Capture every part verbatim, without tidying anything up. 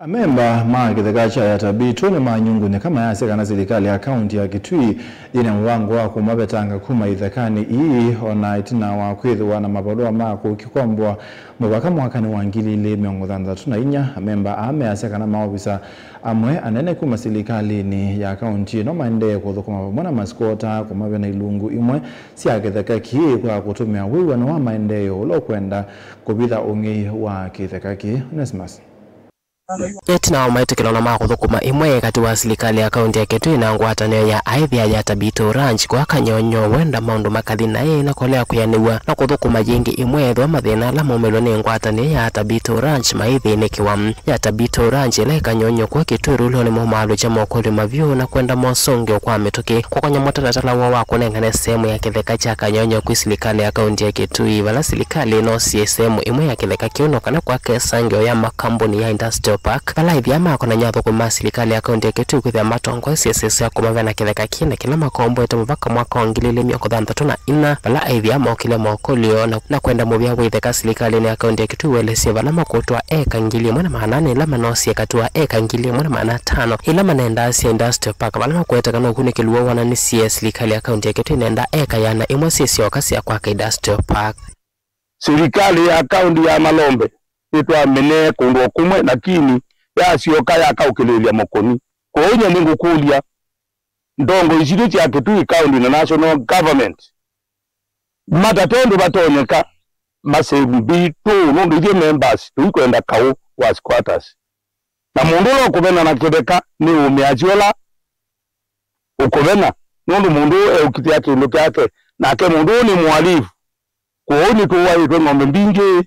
Amemba ma kĩtheka kya Yatabitũ nĩmanyungunyĩka mayasya kana silikalĩ ya kaunti ya Kitui yĩna mũvango wa kũmavetanga kuma ithekanĩ ii, o na ĩtina wa kwĩthĩwa na mavalũa ma kũkikomboa mũvaka mwakanĩ wa ngili ilĩ mĩongo thanthatũ na inya. Amemba aa measya kana maovisa amwe anene kuma silikalĩnĩ ya kaunti ĩno maendee kũthũkũma vamwe na masikota kũmavena ilungu imwe sya kĩtheka kĩĩ kwa kũtũmĩa wĩw'ano wa maendeeo ũla ũkwenda kũvitha ũng'ei wa kĩtheka kĩĩ. Onesmus. Ĩtina wa maĩtĩkĩlo na ma kũthũkũma, ĩmwe katĩ wa silikalĩ ya kaunti ya Kitui na ngwatanĩo ya aĩthi ya Yatabitũ Ranch kwa Kanyonyo wenda maũndũ makathi naĩ na kolea kwĩanĩw'a na kũthũkũma yĩngĩ ĩmwe ethĩwa mathĩna ala maumĩlwe nĩ ngwatanĩo ya Yatabitũ Ranch maithĩnĩkĩwa. Yatabitũ Ranch ĩla ĩ Kanyonyo kwa Kitui rũlĩonĩ maumaalũkya mokoli mavyũ na kwenda mosongeo kwa mĩtũkĩ kũkonya mũtalatala woo wa kũnengane sehemu ya kĩtheka kya Kanyonyo kwĩ silikalĩ ya kaunti ya Kitui, vala silikalĩ ĩnosie sehemu ĩmwe ya kĩtheka kĩu no kana kwake ĩsangĩo ya makambuni ya Industrial Park, vala aĩthi aa makonany'a athũkũmi ma silikalĩ ya kaunti ya Kitui kwĩthĩa matongoesye sese ya kũmavena kĩtheka kĩĩ na kĩla makomboete mũvaka mwaka wa ngili ilĩ mĩongo thanthatũ na ina, vala aĩthi aa mokĩlya mokũlyo na, na kwenda mũvĩa wa itheka silikalĩnĩ ya kaunti ya Kitui ũelesye vala makũtwaa eka ngili ĩmwe na maana ana ila manosie katĩ wa eka ngili ĩmwe na maana atano ila manendaa sya Industrial Park, vala makwete kana ũkunĩkĩli woo wonanĩsye silikalĩ ya kaunti ya Kitui ĩnendaa eka ĩana ĩmwe syĩ syoka sya kwaka Industrial Park. Silikalĩ ya kaunti ya Malombe nĩtwamĩnee kũndũ o kũmwe, lakini yasyoka yakaũkĩlĩĩlya makoni. Kwoou nyie nĩngũkũlya ndongoi sitũ sya Kitui County na National Government matate ũndũ vatonyeka masave mbitũ, nũndũ ithyĩ members tũikwenda kaũ wa squatters. Na mũndũ ũla ũkũvena na kĩtheka nĩ ũmĩasya ũla ũkũvena, nũndũ mũndũ ũũ eũkitĩa kĩndũ kyake, nake mũndũ ũũ nĩ mũhalifu. Kwoou nĩtũaĩtwe ng'ombe mbingĩ,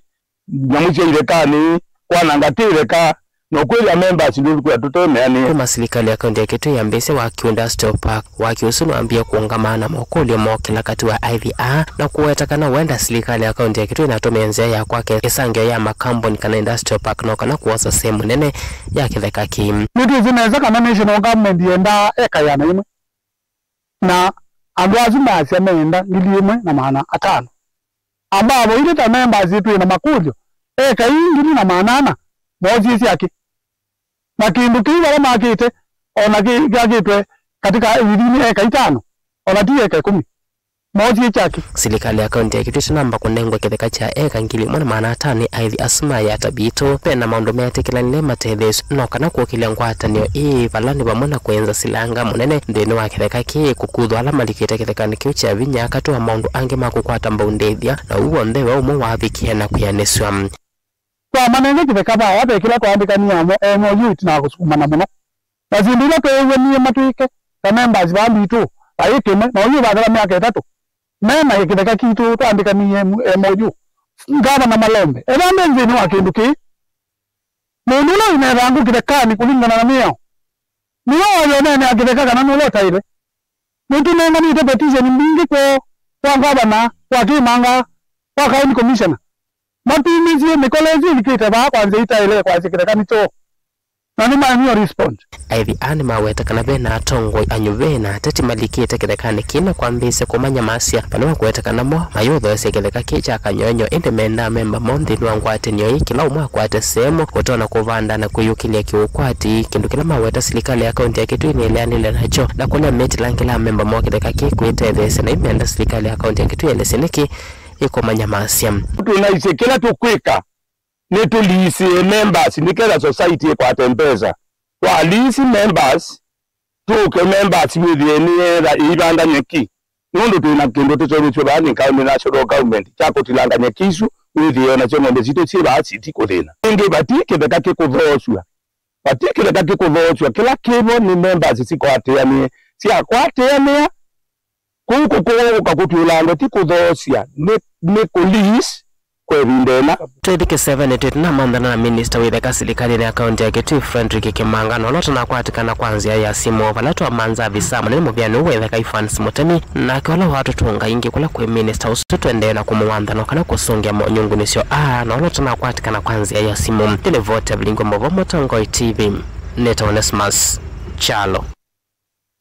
nyamũ sya ithekanĩ, kwananga ti itheka, na ũkwĩthĩa members nĩtũkwĩa tũtemeanĩe. Kuma silikalĩ ya kaunti ya Kitui yambĩĩsye waki Industrial Park, waki ũsu nĩwambie kũũngama na mokũlyo mookĩla katĩ wa aĩthi aa, na kũweta kana wenda silikalĩ ya kaunti ya Kitui ĩnatũmĩe nzĩa ya kwaka ĩsangĩo ya makambuni kana Industrial Park no kana kwosa sehemu nene ya kĩtheka kĩĩ. Nĩtwĩsĩ nesa kana national government yendaa eka ĩana ĩmwe na andũ asu measya meenda ngili ĩmwe na maana atano. Ambavo ithyĩ ta members twĩ na makũlyo, eka ii ngili na maana ana moosie syakĩ? Na kĩndũ kĩu vala makĩte, o na kĩ-, kyakĩtwe katĩ ka ĩthithinĩ eka itano, o na ti eka ĩkũmi. Moosie kyakĩ? Silikalĩ ya kaunti ya Kitui ĩtanamba kũnengwa kĩtheka kya eka ngili ĩmwe na maana atano nĩ aĩthi asu ma Yatabitũ, ve na maũndũ meetĩkĩlanile matetheesw'e no kana kũkĩlya ngwatanĩo ĩĩ, vala nĩ vamwe na kwĩnza silanga mũnene nthĩnĩ wa kĩtheka kĩĩ, kũkuthwa ala malikĩte kĩthekanĩ kĩu kya vinya, katĩ wa maũndũ angĩ ma kũkwata mbau ndĩthya, na ũu w'onthe ve ũmwe wavikie na kwĩanĩsw'a. Twamanenga kĩtheka vaya ve kĩla twaandĩkanie amo M O U ĩtina wa kũsukumana mũno. Na syĩndũ ila tweew'anie matwĩke ta members vaa mbitũ, vaĩ kĩmwe, na ũyu ũvathela myaka ĩtatũ me na kĩtheka kitũ twaandĩkanie M O U. Ngavana Malombe, ethĩwa nde nthĩnĩ wa kĩndũ kĩĩ, mũndũ ũla wĩna ĩthangũ kĩthekanĩ kũlingana na mĩao, nĩwe waĩle ũneenea kĩtheka kana nũla ũtaĩle. Nĩtũnenganĩte petition mbingĩ kwoo, kwa ngavana, kwa kĩmanga, kwa county commissioner. Matumĩsye mĩkolo ĩsu ĩlikĩte vaa kwa nzĩa itaĩle kwasya kĩtheka nĩ kyoo. Na nĩmaemie respond. Aĩthi aa nĩmaweta kana ve na atongoi anyuve na ateti malikĩte kĩthekanĩ kĩĩ na kwambĩĩsya kũmanyamasya, vala makwete kana mo mayũthoesya kĩtheka kĩĩ kya Kanyonyo, ĩndĩ mendaa memba moo nthĩnĩ wa ngwatanĩo ĩĩ kĩla ũmwe akwate sehemu ũtonya kũvanda na kwĩyũkĩlya kĩũkwati, kĩndũ kĩla maweta silikalĩ ya kaunti ya Kitui nĩleanĩle nakyo, na kũla metilangĩlaa memba moo kĩtheka kĩĩ kwĩtetheesya, na imenda silikalĩ ya kaunti ya Kitui ĩelesye nĩkĩ ĩkũmanyamasya. Tũnaisye kĩla tũkwĩka nĩtũliisĩe members nĩketha society ĩkwate mbesa. Twaliisi members, tũke members wĩthĩe nĩyeetha ĩivanda nyeki, nũndũ twĩ na kĩndũ tũseũvĩsw'e vaa nĩ county national government kya kũtilanga nyeki isu, wĩthĩe o nasyo ng'ombe sitũ syĩ vaa sitikũthĩna. Ĩngĩ vati kĩtheka kĩkũthoosw'a, vati kĩtheka kĩkũthoosw'a, kĩla kĩvo nĩ members sikwatĩanĩe, syakwatĩanĩa. Kũu kũkũũka kũtw'ĩla andũ ti kũthoosya, nĩ, nĩ kũlease kwa ĩvinda ĩna. Twĩthi kĩsevenĩ, twĩtanamanthana na minista wĩ itheka silikalĩnĩ ya kaunti ya Kitui, Frederick Kimanga, na ũla ũtanakwatĩkana kwa nzĩa ya simũ, vala twamantha avisa mũnene mũvĩanĩ ũũ wa itheka Evans Mũtemi, nake ũla watũtũnga ĩngĩ kũla kwĩ minista ũsu tũendee na kũmũwantha no kana kũsũngĩa monyungunĩsyo aa, na ũla ũtanakwatĩkana kwa nzĩa ya simũ. Yĩ nĩ Vote ya Vilingwa Mbovo, Mũtongoi T V, nĩtawa Onesmus Kyalo.